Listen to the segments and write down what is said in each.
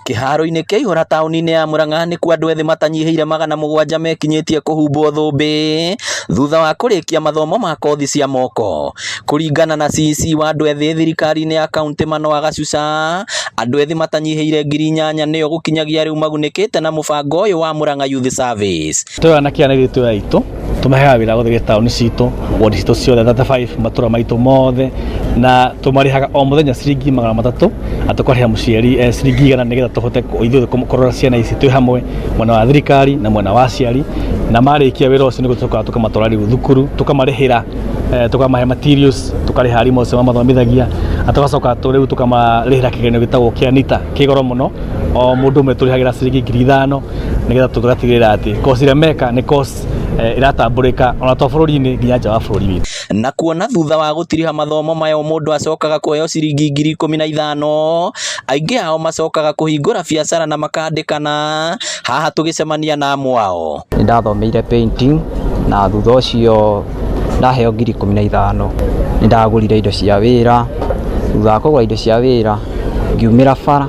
Kĩharo-inĩ kĩa Ihũra taũni-inĩ ya Murang'a nĩkuo andũ ethĩ matanyihĩire 700 mekinyĩtie kũhumbwo thũmbĩ thutha wa kũrĩkia mathomo ma kothi cia moko. Kũringana na CEC wa andũ ethĩ thirikari-inĩ ya kauntĩ Manoah Gacuca, andũ ethĩ matanyihĩire 8,000 nĩo gũkinyagia rĩu magunĩkĩte na mũbango ũyũ wa Murang'a Youth Service. Twĩ anake aya na airĩtu aya aitũ tũmaheaga wĩra gũthiĩ taũni citũ, ward citũ ciothe 35, matũra maitũ mothe, na tũmarĩhaga o mũthenya ciringi 300 na tũkarĩha mũciari ciringi 100 nĩgetha tũhote ithuothe kũrora ciana ici twĩ hamwe, mwena wa thirikari na mwena wa aciari, na marĩkia wĩra ũcio nĩguo tũcokaga tũkamatwara rĩu thukuru, tũkamarĩhĩra, tũkamahe materials, tũkarĩha arimũ acio mamathomithagia, na tũgacoka rĩu tũkamarĩhĩra kĩgeranio gĩtagwo kĩa NITA kĩ goro mũno, o mũndũ ũmwe tũrĩhagĩra ciringi 5,000 nĩgetha tũgatigĩrĩra atĩ course ĩrĩa meka nĩ course ĩratambũrĩka ona to bũrũri-inĩ nginya nja wa bũrũri witũ. Na kuona thutha wa gũtiriha mathomo maya o mũndũ acokaga kũheo ciringi 15,000, aingĩ ao macokaga kũhingũra biacara na makandĩkana. Haha tũgĩcemania na amwe ao. Nĩ ndathomeire painting na thutha ũcio ndaheo 15,000 nĩ ndagũrire indo cia wĩra. Thutha wa kũgũra indo cia wĩra ngiumĩra bara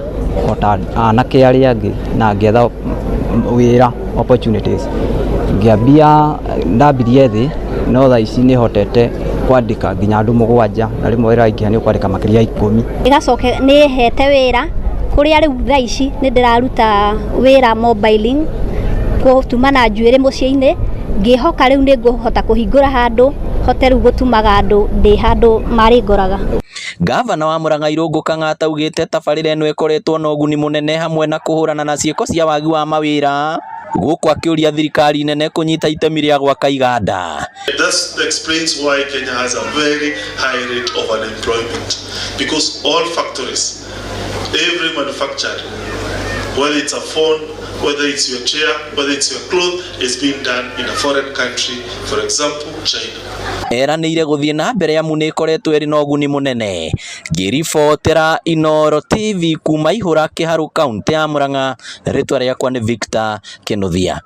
o ta anake arĩa angĩ na ngĩetha wĩra, opportunities. Ngĩambia, ndambirie thĩ no thaa ici nĩ hotete kwandĩka nginya andũ mũgwanja, na rĩmwe wĩra waingĩha nĩ ũkwandĩka makĩria ya 10. Ĩgacoka nĩ ĩhete wĩra kũrĩa rĩu thaa ici nĩ ndĩraruta wĩra mobiling, gũtuma na njuĩrĩ mũciĩ-inĩ, ngĩhoka rĩu nĩ ngũhota kũhingũra handũ hote rĩu gũtumaga andũ ndĩ handũ marĩngoraga. Gavana wa Murang'a Irũngũ Kang'ata augĩte tabarĩra ĩno ĩkoretwo na ũguni mũnene hamwe na kũhũrana na ciĩko cia wagi wa mawĩra, gũkũ akĩũria thirikari nene kũnyita itemi rĩa gwaka iganda. That explains why Kenya has a very high rate of unemployment, because all factories, every manufacturer, whether it's a phone, whether it's your chair, whether it's your cloth, is being done in a foreign country, for example, China. Eranĩire gũthiĩ na mbere amu nĩ ĩkoretwo ĩrĩ na ũguni mũnene. Ngĩribotera Inooro TV kuma Ihũra, Kĩharũ, kaũntĩ ya Murang'a, rĩtwa rĩakwa nĩ Victor Kĩnuthia.